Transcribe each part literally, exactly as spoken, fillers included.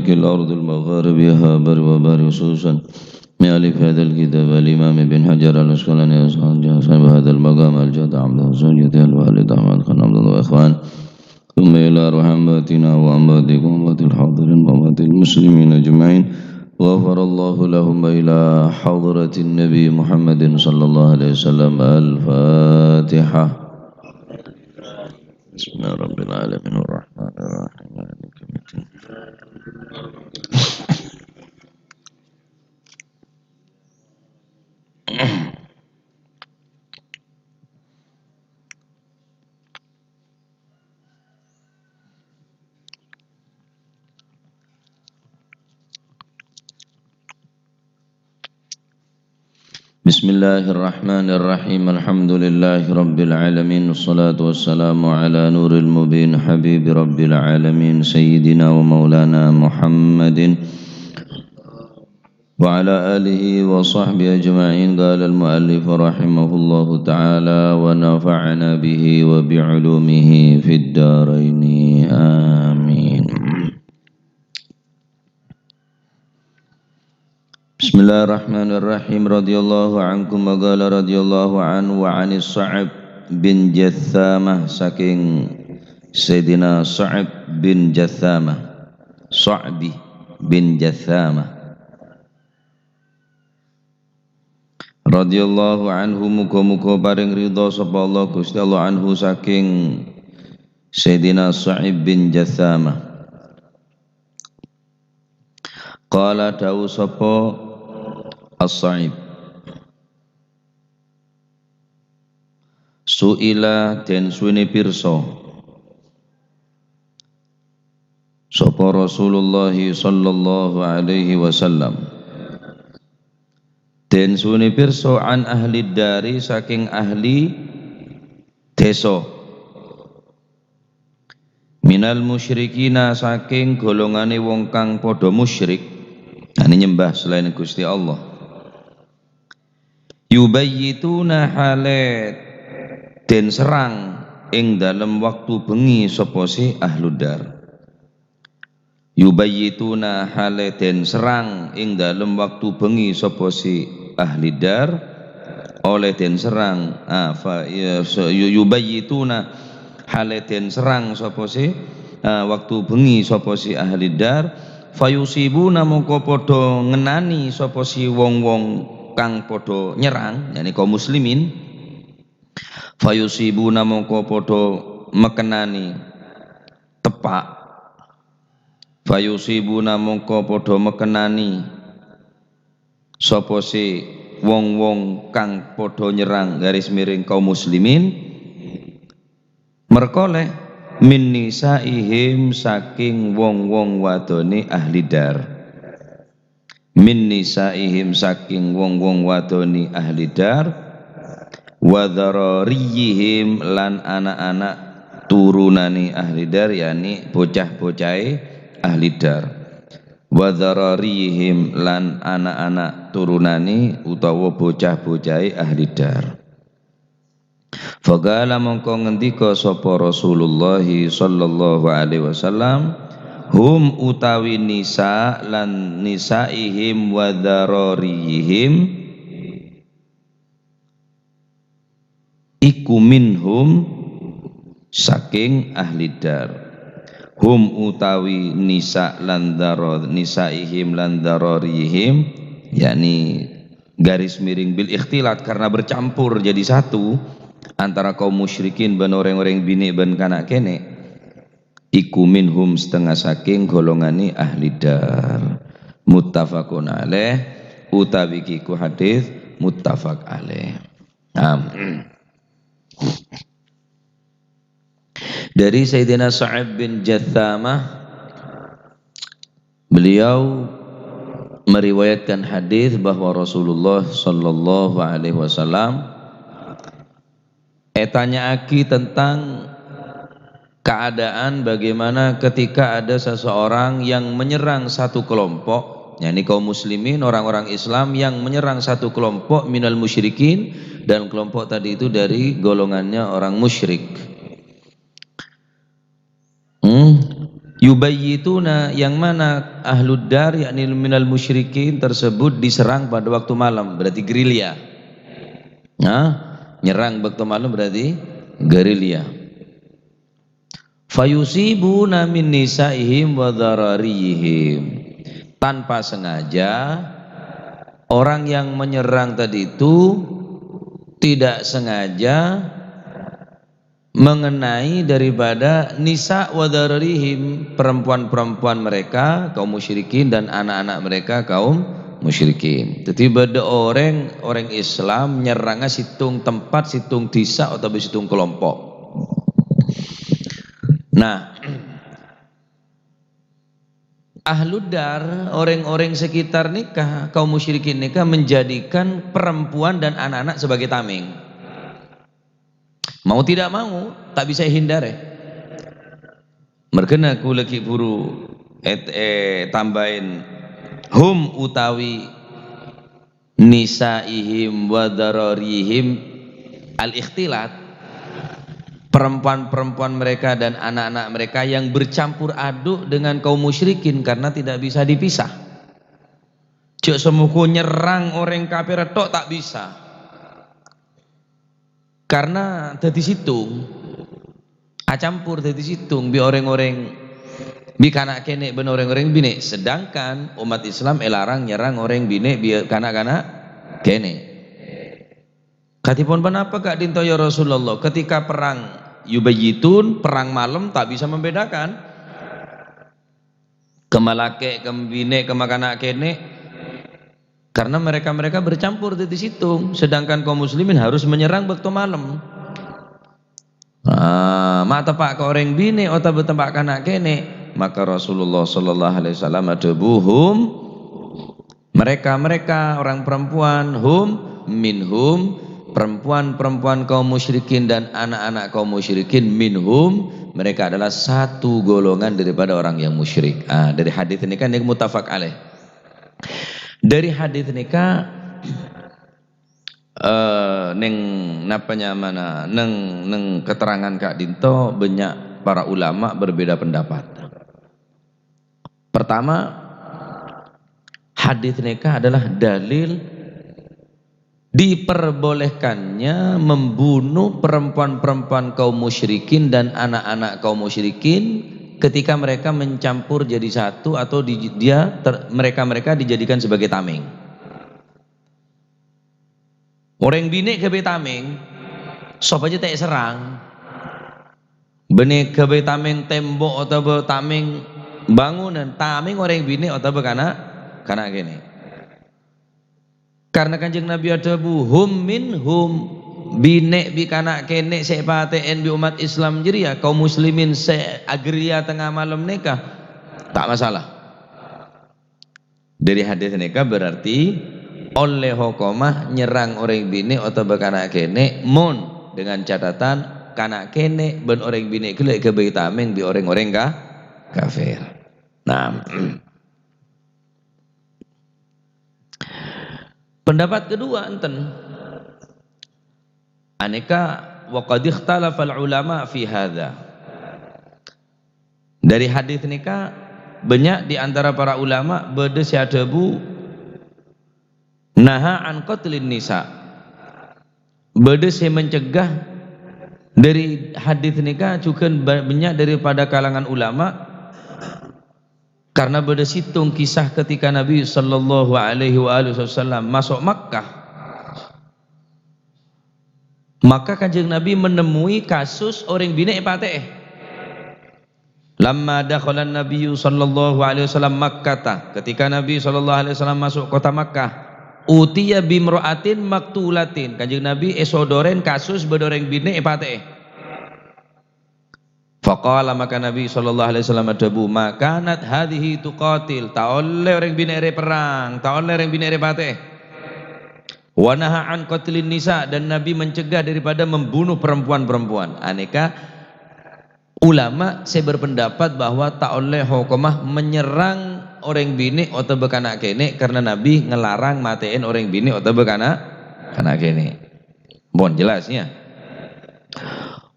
الأرض المغارب يا بر وبر خصوصا مؤلف هذا الكتاب الإمام ابن حجر العسقلاني صاحب هذا المقام الجد عبد الحسن جدي الوالد أحمد خان عبد الله وإخوان ثم إلى أرواح أمواتنا وأمواتكم وأموات الحاضرين وأموات المسلمين أجمعين. غفر الله لهم وإلى حضرة النبي محمد صلى الله عليه وسلم. الفاتحة. بسم الله رب العالمين الرحمن الرحيم مالك يوم الدين. بسم الله الرحمن الرحيم. الحمد لله رب العالمين، والصلاة والسلام على نور المبين حبيب رب العالمين سيدنا ومولانا محمد وعلى آله وصحبه أجمعين. قال المؤلف رحمه الله تعالى ونفعنا به وبعلومه في الدارين. آمين. بسم الله الرحمن الرحيم. رضي الله عنكم وقال رضي الله عنه وعن الصعب بن جثامة, saking Sayyidina Sa'ib bin Jathamah, Sa'bi bin Jathamah. Radhiyallahu anhu, muga-muga paring ridha sapa Allah Gusti Allah anhu saking Sayyidina Sa'ib bin Jathamah. Qala, dawuh sapa As-Sa'ib, su'ila, den suwene pirsa sapa Rasulullah sallallahu alaihi wasallam, den suwene pirsa an ahli dari, saking ahli desa, minal musyrikina, saking golongane wong kang padha musyrik, ane nyembah selain Gusti Allah. Yubayyituna, hale den serang ing dalem waktu bengi sapa se ahludar. Yubayyituna, hale den serang ing dalem waktu bengi sapa se ahli dar, oleh den serang, ah, fa, ya, so, yu-, yubayyituna, hale den serang sapa se, ah, waktu bengi sapa se ahli dar, fayusibuna, mongko padha ngenani sapa se wong-wong kang padha nyerang, yakni kaum muslimin. Fayusibuna, mongko padha mekenani, tepa'. Fayusibuna, mongko padha mekenani sapa se wong-wong kang padha nyerang, garis miring, kaum muslimin, merkole min nisaihim, saking wong-wong wadone ahli dar. Min nisaihim, saking wong-wong wadone ahli dar, wa dzarariyihim, lan ana'-ana' turunane ahli dar, yakni bocah-bocahe ahli dar, wa dzarariyihim, lan ana'-ana' turunane utawa bocah-bocahe ahli dar. Faqala, mongko ngendika sapa Rasulullah sallallahu alaihi wasallam, hum, utawi nisa lan nisaihim wa dzarariyihim, iku minhum, saking ahli dar. Hum, utawi nisa lan dzara-, nisaihim lan dzarariyihim, yakni garis miring bil ikhtilat, karena bercampur jadi satu antara kaum musyrikin ban oreng-oreng bine' ban kana' kene', iku minhum, setengah saking golongane ahli dar. Muttafaqun alaih, utawi kiku hadis muttafaq alaih. Nah, dari Sayyidina Sa'ib bin Jathamah, beliau meriwayatkan hadis bahwa Rasulullah sallallahu alaihi wasallam etanya'agi tentang keadaan bagaimana ketika ada seseorang yang menyerang satu kelompok, yakni kaum muslimin, orang-orang Islam yang menyerang satu kelompok minal musyrikin, dan kelompok tadi itu dari golongannya orang musyrik. Hmm. Yubayyituna, yang mana ahlud dar, yakni minal musyrikin, tersebut diserang pada waktu malam, berarti gerilya. Nah, nyerang waktu malam berarti gerilya. Fayusibuna min nisaihim wa dzararihim. Tanpa sengaja, orang yang menyerang tadi itu tidak sengaja mengenai daripada nisa wa dzararihim, perempuan-perempuan mereka, kaum musyrikin, dan anak-anak mereka, kaum musyrikin. Jadi, bâdâ orèng, orèng Islam nyerranga sèttong tempat, sèttong dhisa, otabâ sèttong kelompok. Nah, ahlud dar, orèng-orèng sekitar nèka, kaum musyrikin nèka menjadikan perempuan dan anak-anak sebagai tamèng. Mau tidak mau, ta' bisa èhindar. Mergana kaulâ ghi' buru èt-, ètambâi hum utawi nisaihim wa dzararihim al-ikhtilat, perempuan-perempuan mereka dan anak-anak mereka yang bercampur aduk dengan kaum musyrikin karena tidak bisa dipisah. Jhâ' samoghâ nyerrang orèng kafir tok ta' bisa. Karena dhâddhi sèttong, acampur dhâddhi sèttong bi' orèng-orèng, bi' kana' kènè' bân orèng-orèng binè'. Sedangkan umat Islam èlarang nyerrang orèng binè' bi' kana'-kana' kènè'. Kadhipun ponapa ka'dinto ya Rasulullah? Ketika perang yubayyitun, perang malam, tak bisa membedakan. Kemma lakè', kemma binè', kemma kana' kènè'. Karena mereka-mereka bercampur dhâddhi sèttong, sedangkan kaum muslimin harus menyerang bâkto malem. Ah, ma' teppa' ka orèng binè' otabâ teppa' kana' kènè', maka Rasulullah sallallahu alaihi wasallam adhâbu, "Hum," mereka-mereka, orang perempuan, "hum minhum," perempuan-perempuan kaum musyrikin dan anak-anak kaum musyrikin, "minhum," mereka adalah satu golongan daripada orang yang musyrik. Ah, dari hadis ini kan yang muttafaq alaih. Dari hadis nèka, eh, neng napa nyamana, neng, neng keterangan ka'dinto banyak para ulama berbeda pendapat. Pertama, hadis nèka adalah dalil diperbolehkannya membunuh perempuan-perempuan kaum musyrikin dan anak-anak kaum musyrikin ketika mereka mencampur jadi satu atau di-, dia ter-, mereka-mereka dijadikan sebagai tamèng. Orèng binè' ghâbây tamèng, sopajâ ta' èserrang. Bânnè ghâbây tamèng tembok otabâ tamèng bangunan, tamèng orèng binè' otabâ kana', kana' kènè'. Karena Kanjeng Nabi adhâbu, "Hum minhum," binè' bi' kana' kènè' sè èpatè'è bi' ommat Islam jârèya, kaum muslimin sè agerilya tengnga malem nèka, ta' masalah. Dari hadis nèka berarti ollè hokomma nyerrang orèng binè' otabâ kana' kènè', mon dengan catatan kana' kènè' bân orèng binè' ghellâ' èghâbây tamèng bi' orèng-orèng ka-, kafir. Nah, pendapat kedua enten. Anèka, wa qad ikhtalafal ulama fi hadza. Dari hadis nèka, banyak di antara para ulama bâdâ sè adhâbu, "Naha an qatlin nisa." Bâdâ sè mencegah dari hadis nèka, jhughân ba-, banyak daripada kalangan ulama, karena bâdâ sèttong kisah ketika Nabi sallallahu alaihi wa alihi wasallam maso' Makkah. Maka Kanjeng Nabi menemui kasus orèng binè' èpatè'è. "Lamma dakhalan Nabiyyu sallallahu alaihi wasallam Makkata," ketika Nabi sallallahu alaihi wasallam masuk kota Makkah, "utiya bimra'atin maktulatin," Kanjeng Nabi èsodorè kasus bâdâ orèng binè' èpatè'è. Faqala, maka Nabi sallallahu alaihi wasallam adhâbu, "Ma kanat hadhihi tuqatil," ta' ollè orèng binè' rè perrang, ta' ollè orèng binè' rè patè'è. "Wa naha an qatlin nisa," dan Nabi mencegah daripada membunuh perempuan-perempuan. Anèka ulama sè berpendapat bahwa ta' ollè hokomma menyerrang orèng binè' otabâ kana' kènè' karena Nabi ngelarang matè'è orèng binè' otabâ kana', kana' kènè'. Bon, jelas ya?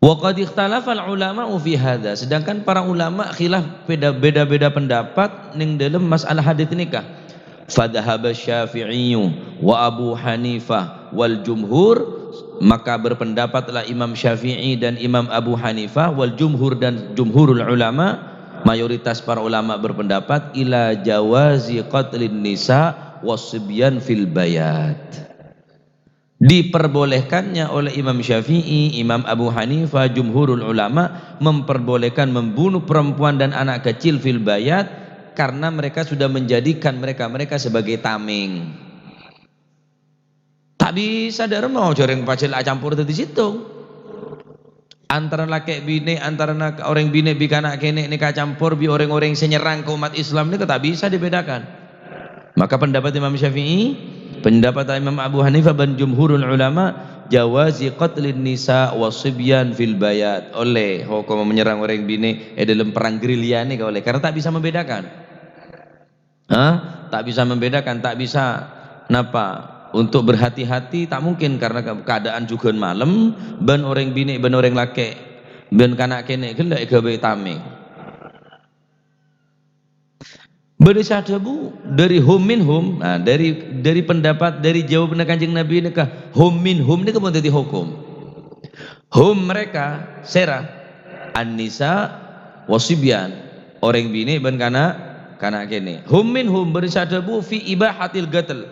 Wa qad ikhtalafal ulama'u fi hadza. Sedangkan para ulama khilaf beda-, beda-beda pendapat ning dalam masalah hadits nèka. Fadzahaba Syafi'i wa Abu Hanifah wal jumhur, maka berpendapatlah Imam Syafi'i dan Imam Abu Hanifah, wal jumhur, dan jumhurul ulama, mayoritas para ulama berpendapat, ila jawazi qatlin nisa was sibyan fil bayat. Diperbolehkannya oleh Imam Syafi'i, Imam Abu Hanifah, jumhurul ulama memperbolehkan membunuh perempuan dan anak kecil fil bayat karena mereka sudah menjadikan mereka-mereka sebagai tameng. Ta' bisa dâ' remma, jhâ' rèng pajhât acampor dhâddhi sèttong. Antarana lakè' binè', antarana orèng binè' bi' kana' kènè' nèka acampor bi' orèng-orèng sè nyerrang ka ommat Islam nèka ta' bisa dibedakan. Maka pendapat Imam Syafi'i, pendapat Imam Abu Hanifah bân jumhurul ulama, jawazi qatlin nisa was sibyan fil bayat. Ollè hokomma menyerrang orèng binè' è dâlem perang gerilya nèka ollè, karena ta' bisa membedakan. Hah? Ta' bisa membedakan, ta' bisa napa? Untuk berhati-hati, ta' mungkin karena ke-, keadaan jhughân malem, bân orèng binè', bân orèng lakè', bân kana' kènè' ghellâ' èghâbây tameng. Bâdâ sè adhâbu, dâri hum minhum, nah, dâri, dâri pendapat, dâri jawabanna Kanjeng Nabi nèka, hum minhum nèka pon dhâddhi hokom. Hum mereka, sèra, an-nisa was sibyan, orèng binè' bân kana', kana' kènè'. Hum minhum, bâdâ sè adhâbu fi ibahatil qatl.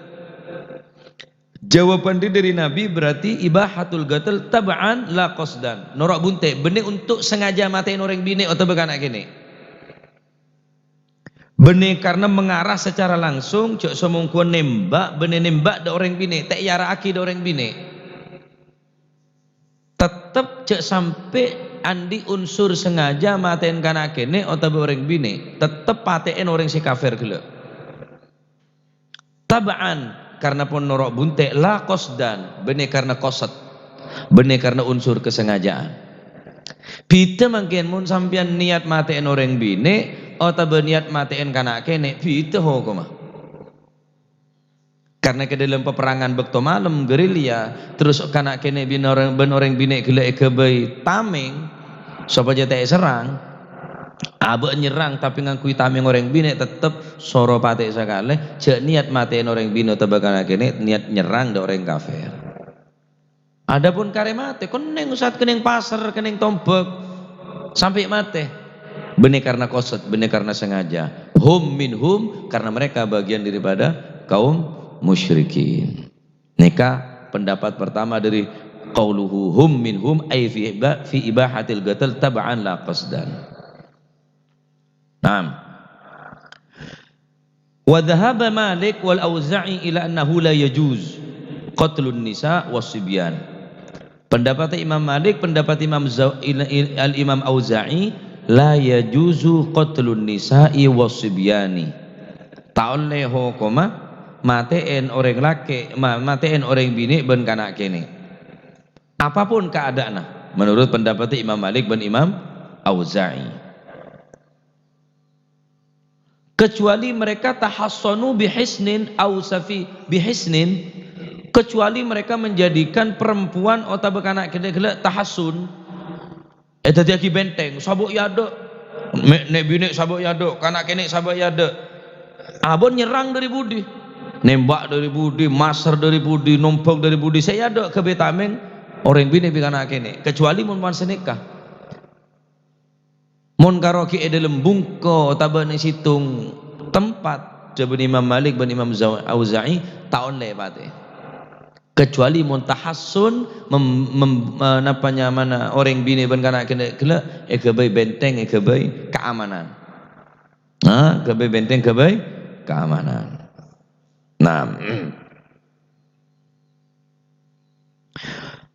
Jawaban dâri Nabi berarti ibahatul qatl tab'an la qasdan. Noro' bunte', bânnè untuk sengaja matè'èn orèng binè' otabâ kana' kènè'. Bânnè karena mengarah secara langsung, jhâ' samongghuwân nembak, bânnè nembak dâ' orèng binè', ta' èara'aghi dâ' orèng binè'. Tettep jhâ' sampè' andi' unsur sengaja matè'èn kana' kènè' otabâ orèng binè', tettep patè'èn orèng sè kafir ghellâ'. Tab'an, karena pon noro' bunte', la qasdan, bânnè karena qasad, bânnè karena unsur kesengajaan. Bhidhâ mangkèn mon sampèyan niat matè'èn orèng binè' otabâ niat matè'èn kana' kènè', bhidhâ hokomma. Karena ke dalam peperangan bâkto malem, gerilya, terros kana' kènè' bin orèng, bân orèng binè' ghellâ' èghâbây tameng, sopajâ ta' èserrang, abâ' nyerrang tapè ngangghuy tameng orèng binè', tettep soro patè' sakalè, jhâ' niat matè'èn orèng binè' otabâ kana' kènè', niat nyerrang dâ' orèng kafir. Adapun karè matè, kennèng, Ustaz, kennèng pasèr, kennèng tombâk, sampè' matè. Bânnè karena qasad, bânnè karena sengaja. Hum minhum, karena mereka bagian daripada kaum musyrikin. Nèka pendapat pertama dâri qauluhu hum minhum, ay fi iba-, fi ibahatil qatl tab'an la qasdan. Naam. Wa dhahaba Malik wal Auza'i ila annahu la yajuz qatlun nisa was sibyan. Pendapat Imam Malik, pendapat Imam Za-, il-, il-, Al-Imam Auza'i, la yajuzu qatlun nisa'i was sibyani. Ta' ollè hokomma matè'èn orèng lakè', ma-, matè'èn orèng binè' bân kana' kènè'. Apapun keadaanna, menurut pendapat Imam Malik bân Imam Auza'i. Kecuali mereka tahassanu bihisnin au safi-, bihisnin, kecuali mereka menjadikan perempuan otabâ kana' kènè' ghellâ' tahassun. Eh, dhâddhiyâghi benteng, sabâ' è adâ'. Me-, nè' binè' sabâ' è adâ', kana' kènè' sabâ' è adâ'. Abâ' nyerrang dâri budi? Nembak dâri budi, masèr dâri budi, nombâk dâri budi, sè è adâ' ghâbây tameng orèng binè' bi' kana' kènè', kecuali mon pan sanèka. Mon karo ghi' è dâlem bungko otabâ neng sèttong tempat, dhâbuna Imam Malik bân Imam Zau-, Auza'i, ta' ollè patè. Kecuali mon tahassun mem-, mem-, eh, napa nyamana orèng binè' bân kana' kènè' ghellâ' èghâbây benteng, èghâbây keamanan. Ha, èghâbây benteng, èghâbây keamanan. Nah.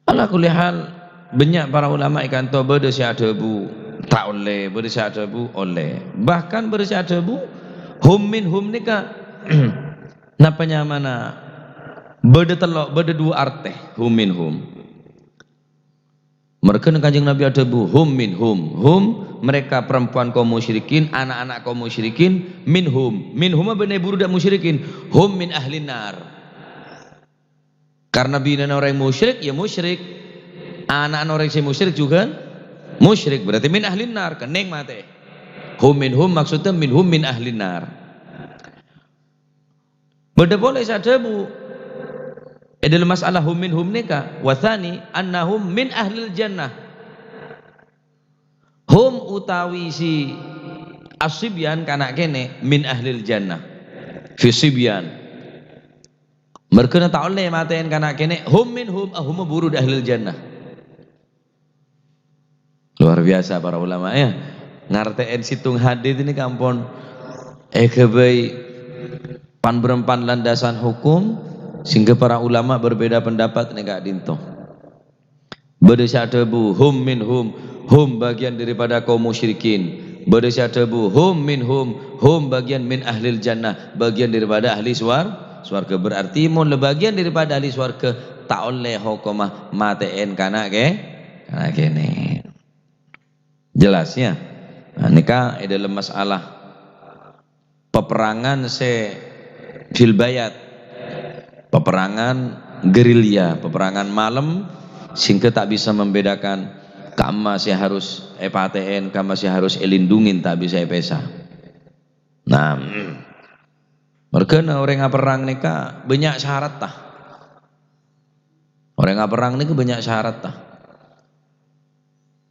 Ala kulli hal, bânnya' para ulama è kanto bâdâ sè adhâbu ta' ollè, bâdâ sè adhâbu ollè. Bahkan bâdâ sè adhâbu hum minhum nèka napa nyamana bâdâ tello', bâdâ dua artè hum minhum. Merghâna Kanjeng Nabi adhâbu, "Hum minhum." Hum, mereka perempuan kaum musyrikin, anak-anak kaum musyrikin, minhum. Minhum apa nèburu dâ' musyrikin? Hum min ahlin nar. Karena binèna orèng musyrik, ya musyrik. Ana'na orèng sè musyrik jhughân Musyrik berarti min ahlin nar, kenning mate. Hum minhum maksudnya minhum min ahlin nar. Bâdâ polè sè adhâbu è dâlem masalah hum minhum nèka, "Wa tsani annahum min ahlil jannah." Hum utawi si as-sibyan, kana' kènè', min ahlil jannah. Fi sibyan. Mergâna ta' ollè matè'èn kana' kènè', hum minhum, ah, hum buru dâ' ahlil jannah. Luar biasa para ulama, ya. Ngartè'èn sèttong hadits ini kampon èghâbây pan-bârâmpan landasan hukum, sehingga para ulama berbeda pendapat nèng ka'dinto. Bâdâ sè adhâbu, "Hum minhum, hum bagian daripada kaum musyrikin." Bâdâ sè adhâbu, "Hum minhum, hum bagian min ahlil jannah, bagian daripada ahli suar-, suarga." Berarti mon la bagian daripada ahli suarga, ta' ollè hokomma matè'èn kana' kè-, kana' kènè'. Jelas, ya? Nah, nèka è dâlem masalah peperangan sè fil bayat, peperangan gerilya, peperangan malem, sehingga ta' bisa membedakan kamma sè harus èpatè'èn, kamma sè harus èlindungin, ta' bisa èpèsa. Nah, mergâna orèng aperrang nèka bânnya' syarat, ta? Orèng aperrang nèka bânnya' syarat, ta?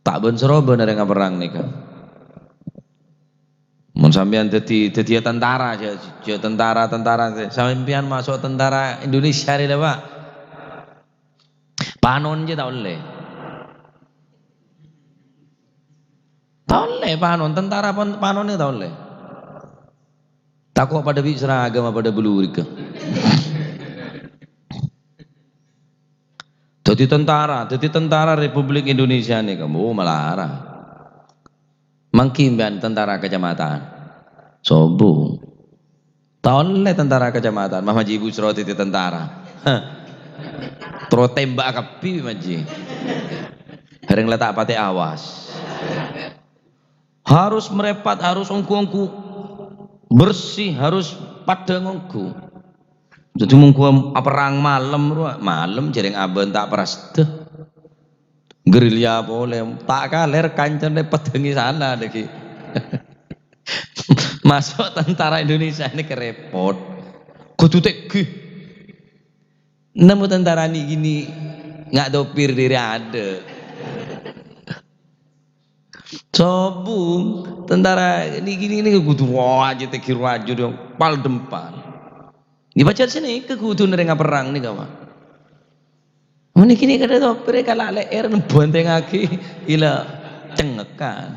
Ta' bân-sarobân orèng aperrang nèka. Mon sampèyan dhâddhi, dhâddhiyâ tentara, jhâ', jhâ' tentara-tentara, sampèyan maso' tentara Indonesia rè la, Pak. Panon jhâ' ta' ollè. Ta' ollè panon, tentara pon-, panon nèka ta' ollè. Tako' padâ bi' seragam apa padâ bulu rèka. Dhâddhi tentara, dhâddhi tentara Republik Indonesia nèka, oh, malara. Mangkèn bân tentara kecamatan. Sombong. Ta' ollè tentara kecamatan, mama jibu sero dhâddhi tentara. Hah. Terro tembak kabbhi, manji. Hareng la ta' patè awas. Harus mrèpat, harus ongghu-ongghu. Bersih, harus padâ ongghu. Dhâddhi mon ghu aperrang malem rowa, malem jhâreng abân ta' prastè. Gerilya polè, ta' kalèr kancana pèddhângi sala dhâggi'. Maso' tentara Indonesia ini kerepot. Kodhu tèngghi. Nemu tentara nèka gini, nga' topir diri ada. Sombong, tentara nèka gini, nèka kodhu rowa jhâ' tèngghi rowa jhâ' pal-dempal. Nèka pajhât sè nèka kodhuna rèng aperrang nèka, Pak. Mon nèka gini kadhâ' topir kala' lè'èr bhântèngngaghi ila cengngekan.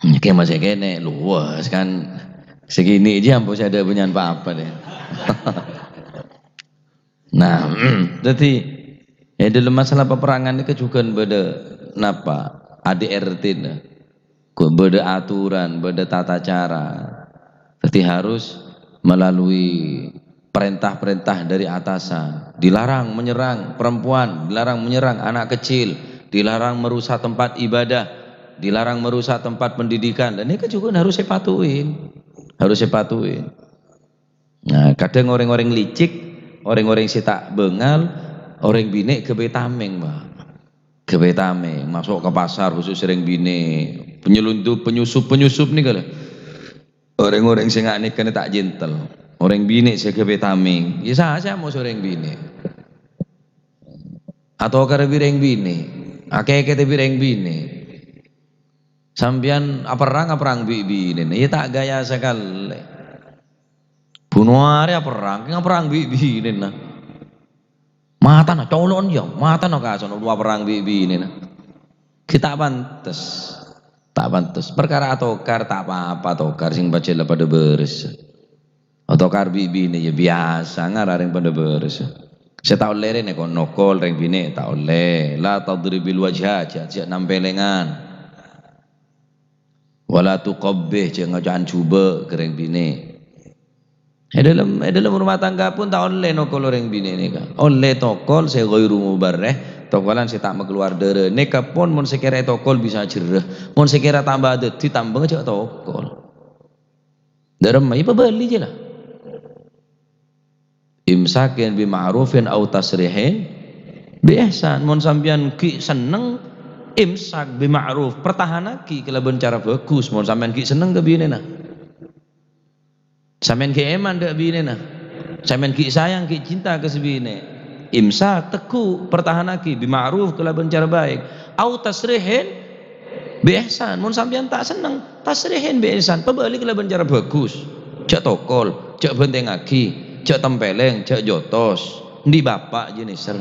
Nèka masih kènè', luwes kan. Segini aja ampon sè ada bânnya'an apa-apa deh. Nah, dhâddhi, è dâlem masalah peperangan nèka jhughân bâdâ napa? A D R T-na. Kok bâdâ aturan, bâdâ tata cara. Dhâddhi harus melalui perintah-perintah dari atasan. Dilarang menyerang perempuan, dilarang menyerang anak kecil, dilarang merusak tempat ibadah, dilarang merusak tempat pendidikan. Dan ini kan juga harus èpatuhin. Harus èpatuhin. Nah, kadhâng orèng-orèng licik, orèng-orèng sè ta' bângal, orèng binè' ghâbây tamèng, Pak. Ghâbây tamèng, maso' ka pasar khusus orèng binè', penyelundup, penyusup, penyusup nèka lho. Orèng-orèng sè nga' nèka ta' jentel. Orèng binè' sè ghâbây tamèng, ya sa-, sama orèng binè'. Atokar bi' rèng binè', akèkèt bi' rèng binè'. Sampèyan aperrang, aperrang bi' binèna, ya ta' ghâjâ sakalè. Buno arè aperrang, aperrang bi' binèna. Matana colo'on ya, matana kasono aperrang bi' binèna. Ghi' ta' pantes. Ta' pantes. Perkara atokar ta' apa-apa, atokar sè pajhât la padâ bârâs. Atokar bi' binè ya biyasa, ngara rèng padâ bârâs. Sè ta' ollè rè nèko nokol rèng binè' ta' ollè. La tadribil wajha, jhâ', jhâ' nampèlèngan. Wala tuqabbih, jhâ' ngoca'an jhubâ' ka rèng binè'. È dâlem, è dâlem rumah tangga pon ta' ollè nokol orèng binè' nèka. Ollè tokol sè ghairu mubarrih, tokolan sè ta' makalowar dârâ. Nèka pon mon sè kèra ètokol bisa jherrâ. Mon sè kèra tamba dhâddhi tambâng jhâ' tokol. Dâremma èpabâli jhâ' la. Imsakin bi ma'rufin au tasrihin bi ihsan. Mon sampèyan ghi' senneng, Imsak bima'ruf, pertahanaghi kalabân cara bhâghus, mon sampèyan ghi' senneng ka binèna. Sampèyan ghi' èman dâ' binèna. Sampèyan ghi' sayang, ghi' cinta ka sè binè'. Imsak, tegghu', pertahanaghi, bima'ruf, kalabân cara baik. Au tasrihin bi ihsan. Mon sampèyan ta' senneng, tasrihin bi ihsan. Pabâli kalabân cara bhâghus. Jhâ' tokol, jhâ' bhântèngaghi, jhâ' tempèlèng, jhâ' jotos. Endi' bapa' jiyâ nèser.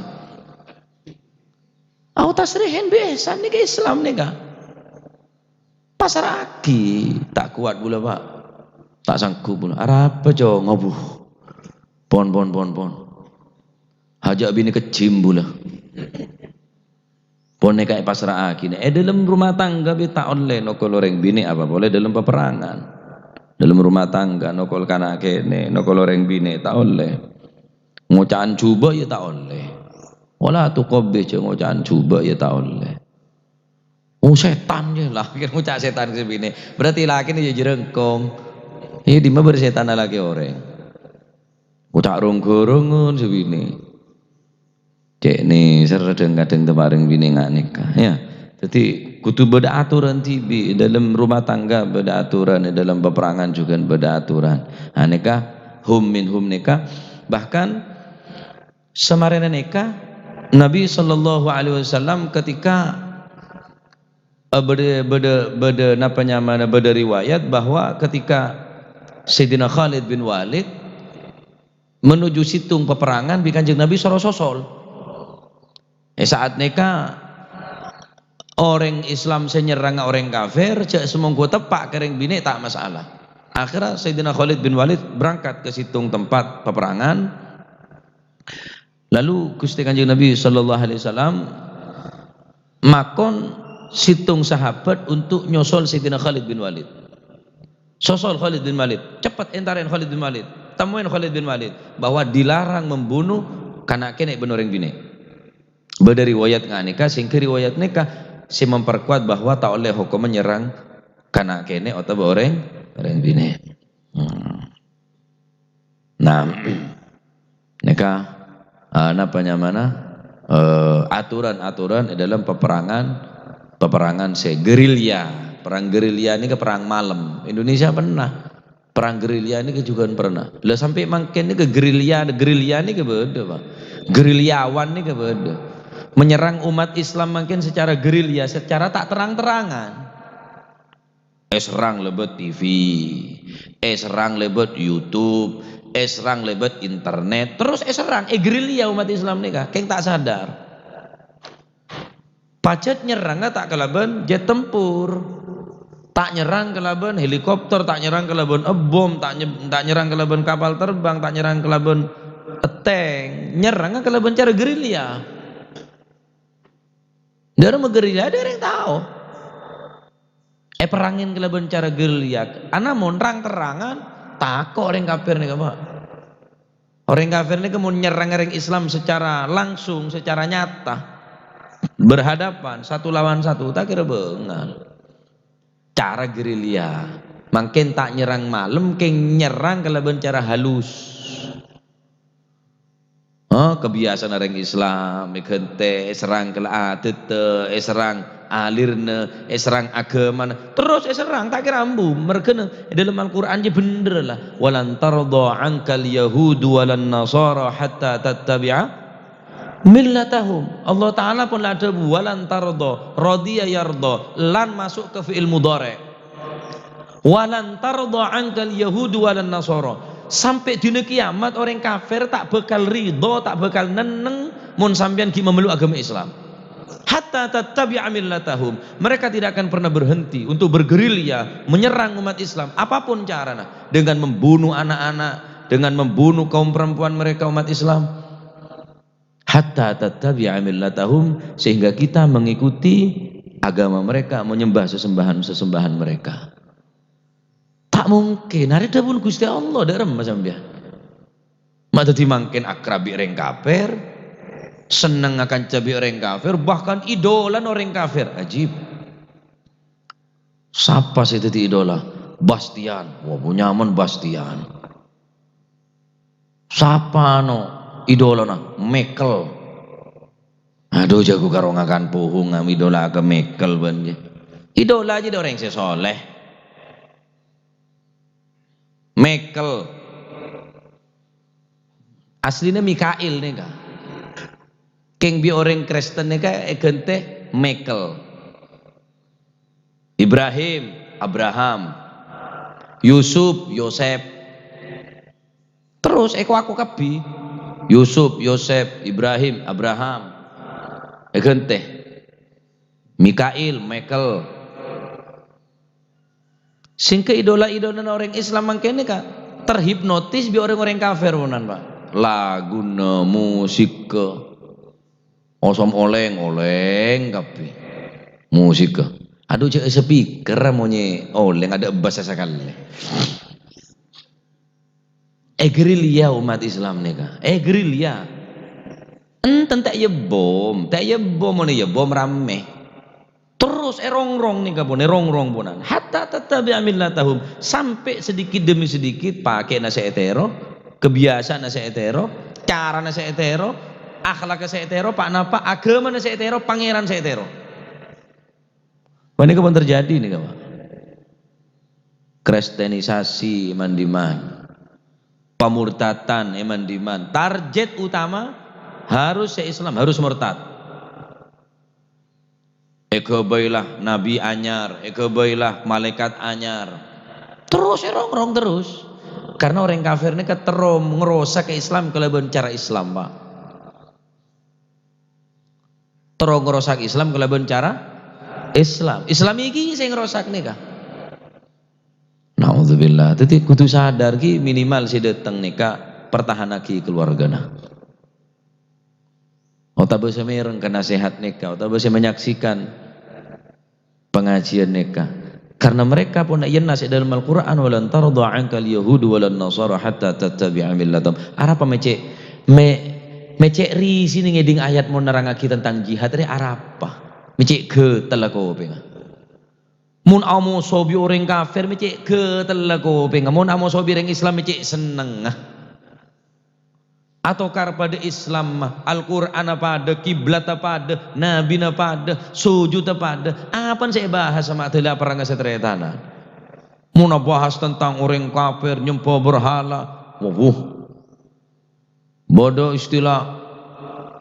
Au tasrihin bi ihsan nèka Islam nèka. Pasra'aghi, ta' kowat bulâ, Pak. Ta' sanggup bulâ. Arapa, Cong? Abu. Pon, pon, pon, pon. Hajâ' binè kejjim bulâ. Pon nèka èpasra'aghi. È dâlem rumah tangga bi' ta' ollè nokol orèng binè' apa polè dâlem paperangan. Dâlem rumah tangga nokol kana' kènè', nokol orèng binè' ta' ollè. Ngoca'an jhubâ' ya ta' ollè. Wala tuqabbih, jhâ' ngoca'an jhubâ' ya ta' ollè. Oh, sètan ya lah, ngoca' sètan sè binè'. Berarti lakèna ya jhârângkong. Iyâ, dimma bâr sètan lakè orèng. Ngoca' rong-ghârângan sè binè'. Cè' nèser kadhâng-kadhâng tèmpa rèng binè' nga' nèka, ya. Dhâddhi, kodhu bâdâ aturan dhibi', è dâlem rumah tangga bâdâ aturan, è dâlem paperangan jhughân bâdâ aturan. Nah, nèka, hum min hum nèka. Bahkan, Samarèna nèka, Nabi sallallahu alaihi wasallam ketika, eh, bâdâ, bâdâ, bâdâ napa nyamana, bâdâ riwayat bahwa ketika Sayyidina Khalid bin Walid menuju sèttong paperangan bi' Kanjeng Nabi soro sosol. È sa'at nèka, orèng Islam sè nyerranga orèng kafir, jhâ' samongghu teppa' ka rèng binè' ta' masalah. Akhirnya Sayyidina Khalid bin Walid berangkat ke sèttong tempat peperangan. Lalu Ghustè Kanjeng Nabi sallallahu alaihi wasallam makon sèttong sahabat untuk nyosol Sayyidina Khalid bin Walid. Sosol Khalid bin Walid, cepet èntarèn Khalid bin Walid, temuin Khalid bin Walid, bahwa dilarang membunuh kana' kènè' bân orèng binè'. Bâdâ riwayat nga' nèka, sehingga riwayat nèka sè memperkuat bahwa ta' ollè hokomma nyerrang kana' kènè' otabâ orèng, orèng binè'. Hmm. Nah, nèka, eh, napa nyamana? Eh, aturan-aturan è dâlem peperangan, peperangan sè gerilya. Perang gerilya nèka perang malem. Indonesia pernah. Perang gerilya nèka jhughân pernah. Lah, sampè' mangkèn nèka gerilya, gerilya nèka bâdâ, Pak. Gerilyawan nèka bâdâ. Menyerang umat Islam mangkèn secara gerilya, secara ta' terang-terangan. Èserrang lèbât T V, èserrang lèbât YouTube, èserrang lèbât internet, terros èserrang, ègerilya umat Islam nèka, kèng ta' sadar. Pajhât nyerranga ta' kalabân jhât tempur, ta' nyerrang kalabân helikopter, ta' nyerrang kalabân bom, ta' nye-, ta' nyerrang kalabân kapal terbang, ta' nyerrang kalabân tank, nyerranga kalabân cara gerilya. Dâ' remma gerilya, dâ' rèng tao. Èperrangè kalabân cara gerilya. Ana mon rang-terrangan, tako' orèng kafir nèka, Pak. Orèng kafir nèka mon nyerrang orèng Islam secara langsung, secara nyata, berhadapan satu lawan satu, ta' kèra bângal. Cara gerilya. Mangkèn ta' nyerrang malem, kèng nyerrang kalabân cara halus. Oh, kabiyasaan orèng Islam, èghântè, èserrang kala adâddhâ, èserrang alirna, èserrang aghâmana, terros èserrang, ta' kèra ambu. Merghâna è dâlem Al-Qur'an jiyâ bhendher la, "Walan tardha 'ankal yahudu walan nasara hatta tattabi'a millatahum." Allah Ta'ala pon la adhâbu, "Walan tardha," radhiya yardha, lan masuk ke fi'il mudhari'. "Walan tardha 'ankal yahudu walan nasara." Sampè' dina kiyamat orèng kafir ta' bhâkal ridho, ta' bhâkal nenneng mon sampèyan ghi' mamello aghâma Islam. "Hatta tattabi'a millatahum." Mereka tidak akan pernah berhenti untuk bergerilya menyerang umat Islam, apapun carana, dengan membunuh anak-anak, dengan membunuh kaum perempuan mereka umat Islam. "Hatta tattabi'a millatahum," sehingga kita mengikuti agama mereka, menyembah sesembahan-sesembahan mereka. Ta' mungkin, arè dhâbuna Ghustè Allah, dâ' remma sampèyan. Ma' dhâddhi mangkèn akrab bi' orèng kafir, senneng akanca bi' orèng kafir, bahkan idolana orèng kafir. Ajib. Sapa sè dhâddhi idola? Bastian. Wah, punya mon Bastian. Sapa no idolana? Michael. Adhu, jhâ' ghu karo ngakan puhung, ngam idola ka Michael bân jâ. Idola jâ dâ' orèng sè soleh. Michael. Asline Mikail nèka. Kèng bi' orèng Kristen nèka èghântè Michael. Ibrahim, Abraham. Yusuf, Yosep. Terros èko-ako kabbhi. Yusuf, Yosep, Ibrahim, Abraham. Èghântè. Mikail, Michael. Sèngghâ idola-idolana orèng Islam mangkèn nèka terhipnotis bi' orèng-orèng kafir, ponan, Pak. Laguna, musikka. Osom olèng, olèng kabbhi. Musikka. Adhu, jhâ' speaker monyè olèng, adâ' bas sakalè. Ègerilya ommat Islam nèka. Ègerilya. Enten ta' iyâ bom, ta' iyâ bom, mon iyâ bom rammè. Terros èrongrong nèka pon, èrongrong ponan. Hatta tattabi'a millatahum. Sampè' sedikit demi sedikit pakèna sè ètèro, kebiasaanna sè ètèro, carana sè ètèro, akhlakka sè ètèro, pa-napa, aghâmana sè ètèro, pangèran sè ètèro. Panèka pon terjadi nèka, Pak. Kristenisasi è man-dimman. Pamurtatan è man-dimman. Target utama harus sè Islam, harus murtad. Èghâbâyla nabi anyar, èghâbâyla malaèkat anyar. Terros èrongrong terros. Karena orèng kafir nèka terro ngrosak Islam kalabân cara Islam, Pak. Terro ngrosak Islam kalabân cara Islam. Islam iki sè ngrosak nèka. Naudzubillah. Dhâddhi kodhu sadar ghi minimal sè dâteng nèka pertahanaghi keluargana. Otabâ sè mèreng ka nasehat nèka, otabâ sè menyaksikan pengajian nèka. Karena mereka pon èyennas è dâlem Al-Qur'an, "Wa lan tardha 'ankal yahudu wa lan nasara hatta tattabi'a millatahum." Arapa mè' cè', mè', mè' cè' risi nèng ngèding ayat mon nerrangaghi tentang jihad rè arapa? Mè' cè' ghâtella kopèngnga. Mon amoso bi' orèng kafir mè' cè' ghâtella kopèngnga. Mon amoso bi' orèng Islam mè' cè' sennengnga. Atokar padâ Islamma, Al-Qur'anna padâ, kiblatta padâ, nabina padâ, sujudda padâ. Apa sè èbahas ma' dhâlâ aperrang sataretanan? Mon abahas tentang orèng kafir nyemba berhala, wuh. Bâdâ istilah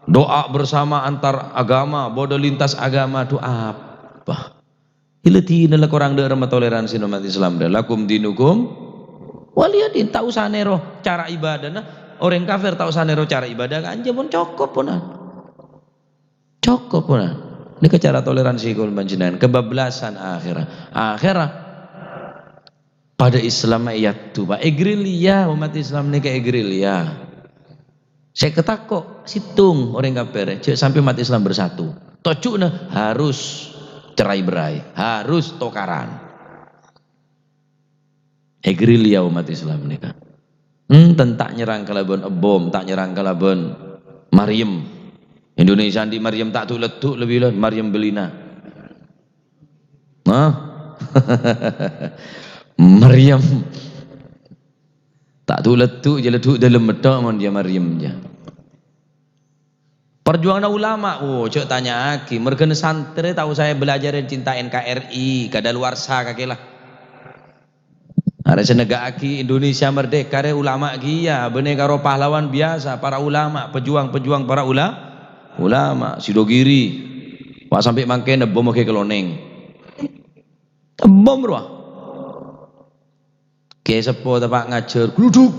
doa bersama antar agama, bâdâ lintas agama, dhu apa? Ila dina la korang dâ' remma toleransi ommat Islam dâ. Lakum dinukum waliyadin. Ta' osa nèro cara ibadana orèng kafir, ta' osa nèro cara ibadah kanja pon cokop ponan. Cokop ponan. Nèka cara toleransi kaulâ panjhennengngan. Kebablasan akhera. Akhera padâ Islam èyaddu, Pak. Ègerilya, ommat Islam nèka ègerilya. Sè èkatako', sèttong orèng kafir, jhâ' sampè' ommat Islam bersatu. Tojjhuna harus cerai-berai, harus tokaran. Ègerilya ommat Islam nèka. Enten ta' nyerrang kalabân bom, ta' nyerrang kalabân marèyem. Indonesia andi' marèyem ta' du-leddu lebbi la, marèyem bellina. Hah? Marèyem. Ta' du-leddu, jâ leddu dâlem metto mon jâ marèyem jâ. Perjuanganna ulama, wo, jhâ' tanya'aghi. Merghâna santrè ta' osa èbelajârè cinta N K R I, kadaluwarsa kakè la. Arè sè negghâ'aghi Indonesia merdeka rè ulama kèya, bânnè karo pahlawan biyasa, para ulama, pejuang-pejuang para ula-, ulama, Sidogiri. Wa' sampè' mangkèn ebbom ghi' kalonèng. Ebbom rowa. Kè seppo teppa' ngajhâr, gluduk.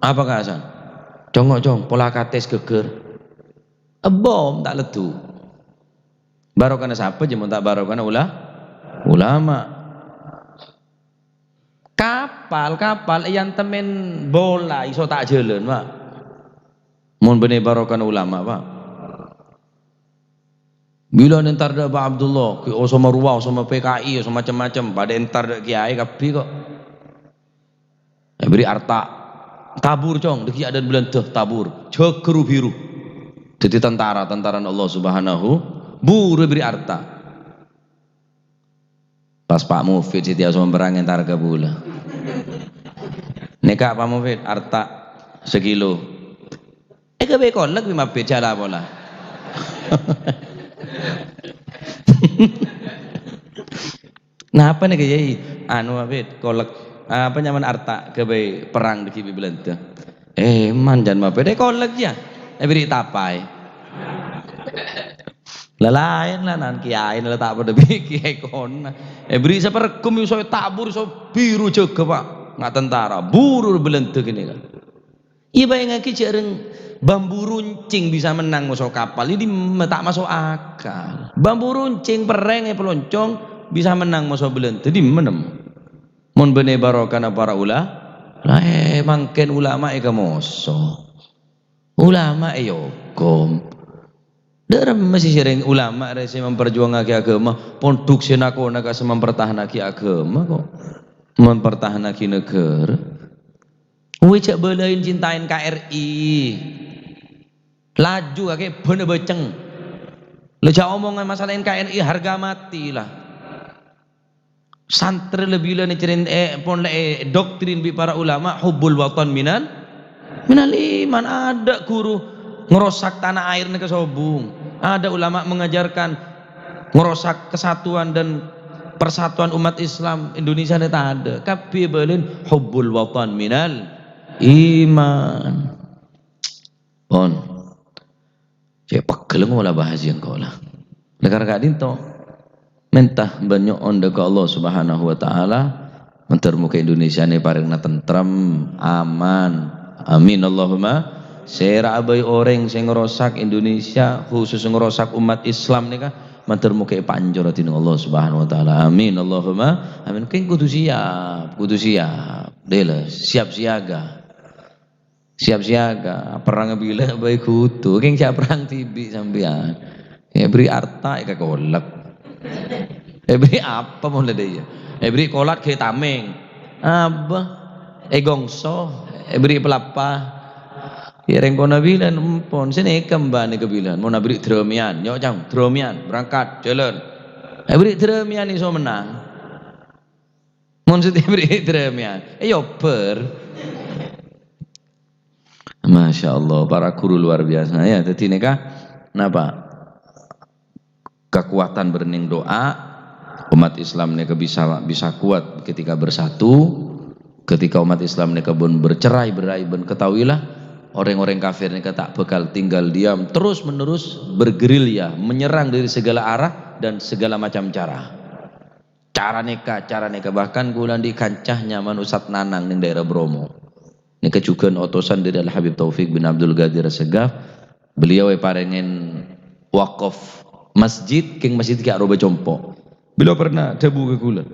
Apa ka'assan? Congo', Cong, pola kates ghâggâr. Ebbom ta' leddu. Barokana sapa jâ mon ta' barokana ula-, ulama. Kapal, kapal èyantemmen bola iso ta' jhâlân, Pak. Mon bânnè barokana ulama, Pak. Bilâ nèntar dâ' Pak Abdullah, ghi' osoma rowa, osoma P K I, osoma macem-macem, padâ èntar dâ' kèyaè kabbhi ko'. Èbherri' arta'. Tabur, Cong, dâggi' adâ' Bâlândhâ, tabur. Jhâghâr ru-biru. Dhâddhi tentara, tentarana Allah Subhanahu, buru èbherri' arta'. Pas Pak Mufid sè tèya somberrang entar ka bulâ. Nèka Pak Mufid, arta' sakilo. Èghâbây kolek bi' mabbit jhâ' la pola. Napa nèka, Yai? Anu, abit, kolek. Apa nyamana arta' ghâbây perrang dâgghi' bi' Bâlândhâ? Eh, manjân mapè dâ' kolek, yâ. Èbèrri' tapaè. La laèn la, nan kiyaèna la ta' padâ bi' kiyaè kona. Èbèrri' saparèghum, èso ètabur, èso biru jâgâ, Pa'. Nga' tentara, buru Bâlândhâ ghânèka. Iyâ, bâjângaghi jhâ' rèng bambu runcèng bisa mennang moso kapal. Iyâ, dimma ta' maso' akal. Bambu runcèng perrèng èpaloncong bisa mennang moso Bâlândhâ, dimma nemmo? Mon bânnè barokana para ula-, la, eh, mangkèn ulama èkamoso. Ulama èokom. Dâ' remma sè sèrèng ulama rè sè memperjuangaghi aghâma, pondhuk sè na-kona ka sè mempertahanaghi aghâma kok. Mempertahanaghi naghârâ. Wè, jhâ' bâlâi cintain N K R I. Laju kakè bân abâceng. La jhâ' omongan masalah N K R I harga mati la. Santrè la bilâ nècerèn-, eh, pon la èdoktrin bi' para ulama, hubbul watan minal, minal iman. Adâ' ghuru ngerosak tanah air nèka sobung. Adâ' ulama mengajarkan ngerosak kesatuan dan persatuan umat Islam Indonesia nè tadâ'. Kabbhi bâlâi hubbul watan minal iman. Pon. Cè' pegghel ngola bahas engko' la. Lakar ka'dinto. Mènta bân nyo'on dâ' ka Allah Subhanahu wa Ta'ala, mandhâr moghâ Indonesia nè parèngna tentrem, aman. Amin, Allahumma. Sèra'a bhâi orèng sè ngerosak Indonesia, khusus ngerosak umat Islam nèka, mandhâr moghâ èpancora dhinèng Allah Subhanahu wa Ta'ala. Amin, Allahumma. Amin. Kèng kodhu siap, kodhu siap. Dela, siap siaga. Siap siaga, perrang bilâ bhâi kodhu, kèng jhâ' perrang dhibi' sampèyan. Èbèrri' arta èkakolek. Èbèrri' apa mon la dâ' iyâ? Èbèrri' kolat ghâbây tamèng. Apa? Ègongso, èbèrri' palapa. Iyâ rèng kona bilân, empon. Sè nèka mbâna kabilân. Mon abèrri' drâmèyan, nyo' cang, drâmèyan, berangkat, jhâlân. Èbèrri' drâmèyan èso mennang. Mon sè èbèrri' drâmèyan, èyobâr. Masya Allah, para guru luar biasa. Ya, jadi nèka, napa? Kekuatan bening doa, umat Islam nèka bisa, bisa kuat ketika bersatu, ketika umat Islam nèka pun bercerai-berai, pun ketahuilah, orang-orang kafir nèka tak bakal tinggal diam, terus-menerus bergerilya, menyerang dari segala arah dan segala macam cara. Cara nèka, cara nèka. Bahkan kaulâ andi' kanca nyamana Ustadz Nanang neng daerah Bromo. Nèka jhughân otosan dâri Al Habib Taufik bin Abdul Qadir Segaf. Beliau èparèngè wakaf masjid, kèng masjid ghi' arowa compo'. Beliau pernah dhâbu ka kaulâ,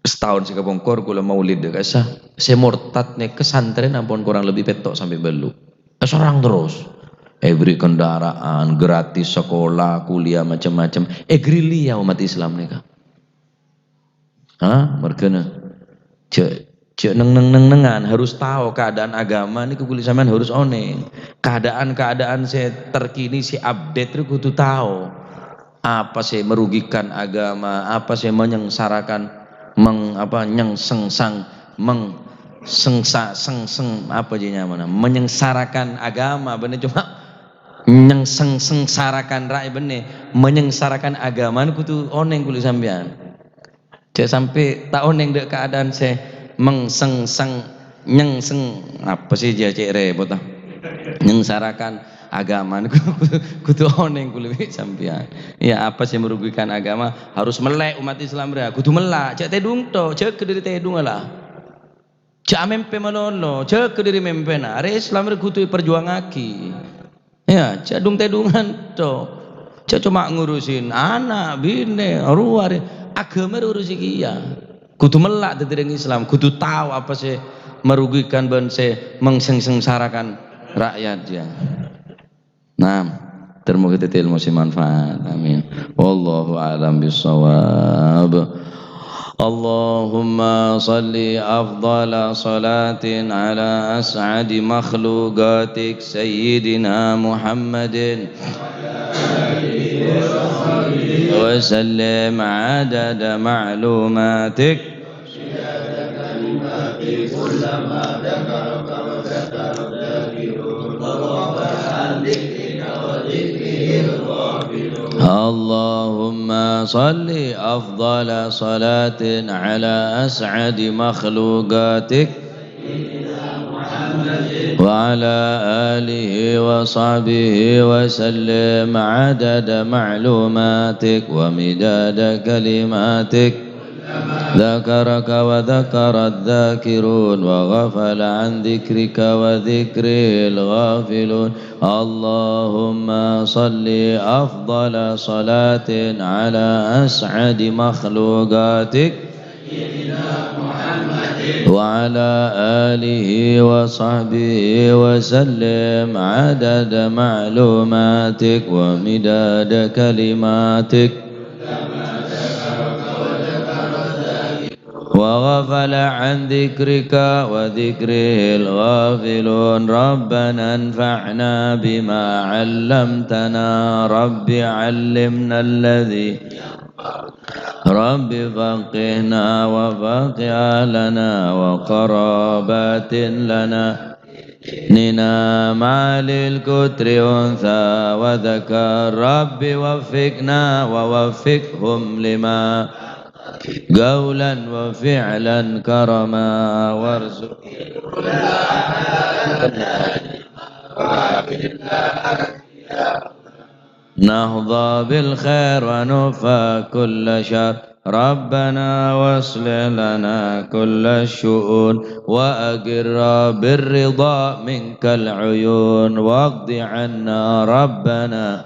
"Sataon sè kapongkor kaulâ maulid dâ' ka'issa', sè mortad nèka santrèna ampon korang lebbi pètto' sampè' bâllu'. Èserrang terros. Èbèrri' kendaraan, gratis sekolah, kuliah, macem-macem. Ègerilya umat Islam nèka." Hah? Mergâna. Jhâ', jhâ' neng-neng-neng-nengan, harus tahu keadaan agama nèko, kulâ sampèyan harus onèng. Keadaan-keadaan sè terkini, sè update rè kodhu tahu. Apa sè merugikan agama, apa sè menyengsarakan, meng-, apa, nyengseng-, sang-, meng-, sengsa-, seng-, seng-, apa jâ nyamana? Menyengsarakan agama, bânnè coma nyengseng-, sengsarakan rakyat bânnè, menyengsarakan agama, kodhu onèng kulâ sampèyan. Jhâ' sampè' ta' onèng dâ' keadaan sè meng-, seng-, seng-, nyengseng, apa sè jâ cè' rèpot, ah? Nyengsarakan agama, kodhu onèng kulâ bi' sampèyan. Ya, apa sè merugikan agama, harus mellè umat Islam rèya, kodhu mella', jhâ' tèdung to, jâgâ dâri tèdung la. Jhâ' amèmpè malolo, jâgâ dâri mèmpèna. Arè Islam rè kodhu èparjuwangngaghi. Ya, jhâ' dung-tèdungan to. Jhâ' coma ngurusin ana', binè, rowa rè. Agama rè urusi kèya. Kodhu mella' dhâddhi rèng Islam, kodhu tao apa sè merugikan bân sè meng-, seng-, sengsarakan rakyat, ya. Naam, termoga dhâddhi ilmu sè manfaat. Amin. Wallahu a'lam bissawab. Allahumma shalli afdhala shalatin ala as'adi makhluqatik Sayyidina Muhammadin wa sallim adada ma'lumatik. صل أفضل صلاة على أسعد مخلوقاتك وعلى آله وصحبه وسلم عدد معلوماتك ومداد كلماتك. ذكرك وذكر الذاكرون وغفل عن ذكرك وذكره الغافلون. اللهم صل أفضل صلاة على أسعد مخلوقاتك وعلى آله وصحبه وسلم عدد معلوماتك ومداد كلماتك. وغفل عن ذكرك وذكره الغافلون. ربنا انفعنا بما علمتنا. رب علمنا الذي رب فقهنا وفقه أهلنا وقرابات لنا ديننا مع الكتر أنثى وذكر. رب وفقنا ووفقهم لما قولا وفعلا كرما وارزق نحظى بالخير ونكفى كل شر. ربنا واصلح لنا كل الشؤون وأقر بالرضا منك العيون واقض عنا ربنا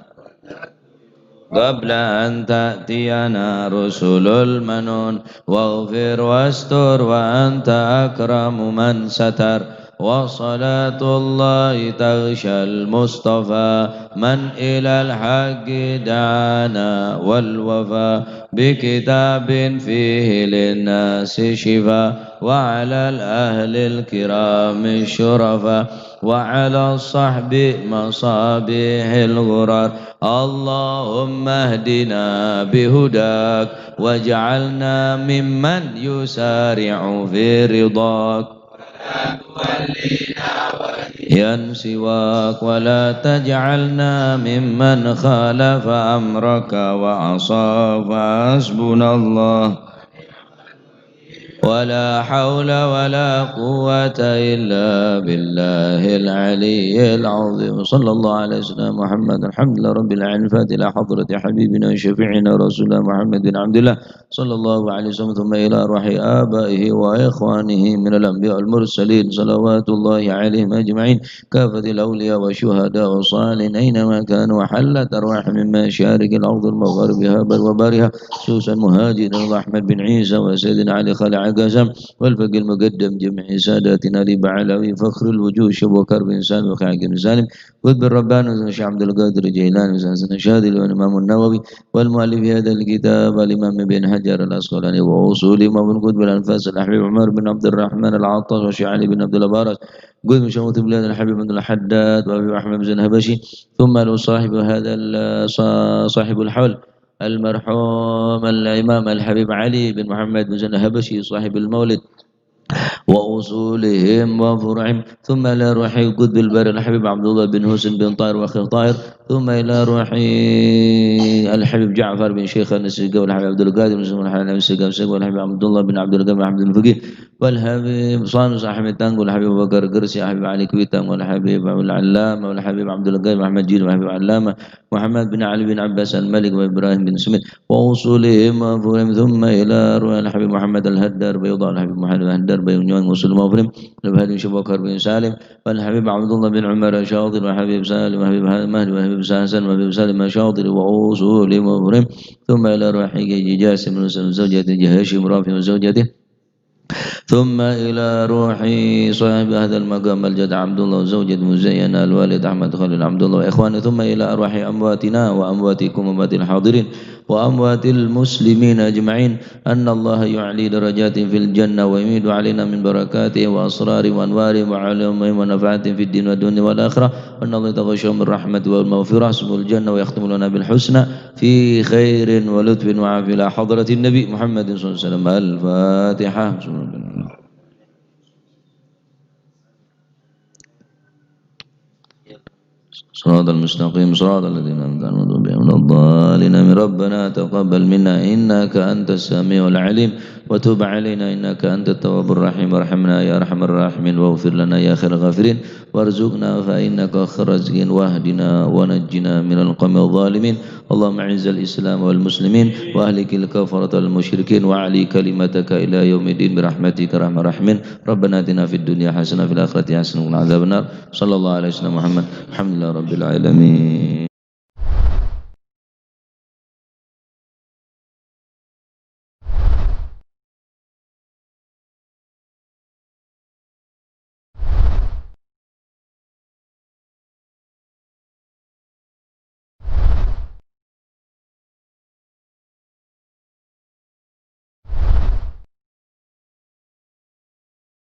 قبل أن تأتينا رسل المنون واغفر واستر وأنت أكرم من ستر. وصلاة الله تغشى المصطفى من إلى الحق دعانا والوفى بكتاب فيه للناس شفاء وعلى الأهل الكرام الشرفاء وعلى الصحب مصابيح الغرر. اللهم اهدنا بهداك واجعلنا ممن يسارع في رضاك. وليا سواك، ولا تجعلنا ممن خالف أمرك وعصاك. فحسبنا الله ولا حول ولا قوة إلا بالله العلي العظيم. صلى الله على سيدنا محمد. الحمد لله رب العالمين. الفاتحة إلى حضرة حبيبنا وشفيعنا رسول الله محمد بن عبد الله صلى الله عليه وسلم، ثم إلى روح آبائه وإخوانه من الأنبياء والمرسلين، صلوات الله عليهم أجمعين، كافة الأولياء والشهداء والصالحين أينما كانوا، وحلت أرواحهم من مشارق الأرض ومغاربها وبرها، خصوصا مهاجرنا أحمد بن عيسى وسيدنا علي خلع قسم والفقيه المقدم جميع ساداتنا البعلوي فخر الوجود شيخ بكر بن سالم وخاكم سالم قطب الرباني الشيخ عبد القادر الجيلاني وسيدنا الشاذلي والإمام النووي والمؤلف هذا الكتاب الإمام ابن حجر العسقلاني وأصول مبن قطب الأنفاس الحبيب عمر بن عبد الرحمن العطاس والشيخ علي بن عبد الله باراس قطب شمس بلاد الحبيب عبد الحداد وأبي أحمد بن الحبشي ثم له صاحب هذا ال-، صا-، صاحب الحول المرحوم الإمام الحبيب علي بن محمد بن زين الحبشي صاحب المولد وأصولهم وفروعهم، ثم إلى روح قطب البر الحبيب عبد الله بن حسين بن طاهر وأخيه طاهر، ثم إلى روح الحبيب جعفر بن شيخان السقاف والحبيب عبد القادر بن سليمان الحبيب السقاف والحبيب عبد الله بن عبد القادر بن أحمد الفقيه والحبيب صانوس أحمد تانغو والحبيب أبو بكر قرسي الحبيب علي كويتانغو والحبيب العلامة والحبيب عبد القادر بن أحمد جيل والحبيب العلامة محمد بن علي بن عباس المالكي وإبراهيم بن سميد وأصولهم وفروعهم، ثم إلى روح الحبيب محمد الهدار بيضاء، الحبيب محمد الهدار بيضاء، وأصول مغفرهم، الحبيب شيخ بكر بن سالم، والحبيب عبد الله بن عمر الشاطر، والحبيب سالم، والحبيب مهدي، والحبيب حسن، والحبيب سالم الشاطر، وأصول مغفرهم، ثم إلى روح جاسم بن زوجته، هاشم رافع وزوجته، ثم إلى روح صاحب هذا المقام الجد عبد الله وزوجته مزينة الوالد أحمد خليل عبد الله وإخوانه، ثم إلى أرواح أمواتنا وأمواتكم وأموات الحاضرين وأموات المسلمين أجمعين، أن الله يعلي درجاتهم في الجنة ويمد علينا من بركاتهم وأسرارهم وأنوارهم وعلومهم ونفعاتهم في الدين والدنيا والآخرة، وأن الله يتغشاهم بالرحمة والمغفرة، يسكنهم الجنة ويختم لنا بالحسنى في خير ولطف وعافية إلى حضرة النبي محمد صلى الله عليه وسلم. الفاتحة. صراط المستقيم، صراط الذين أنعمت عليهم غير المغضوب عليهم ولا الضالين. آمين. ربنا تقبل منا إنك أنت السميع العليم، وتب علينا إنك أنت التواب الرحيم، وارحمنا يا أرحم الراحمين، واغفر لنا يا خير الغافرين، وارزقنا فإنك خير الرازقين، واهدنا ونجنا من القوم الظالمين. اللهم أعز الإسلام والمسلمين، وأهلك الكفرة والمشركين، وأعل كلمتك إلى يوم الدين برحمتك يا أرحم الراحمين. ربنا آتنا في الدنيا حسنة وفي الآخرة حسنة وقنا عذاب النار. صلى الله على سيدنا محمد. الحمد لله رب العالمين.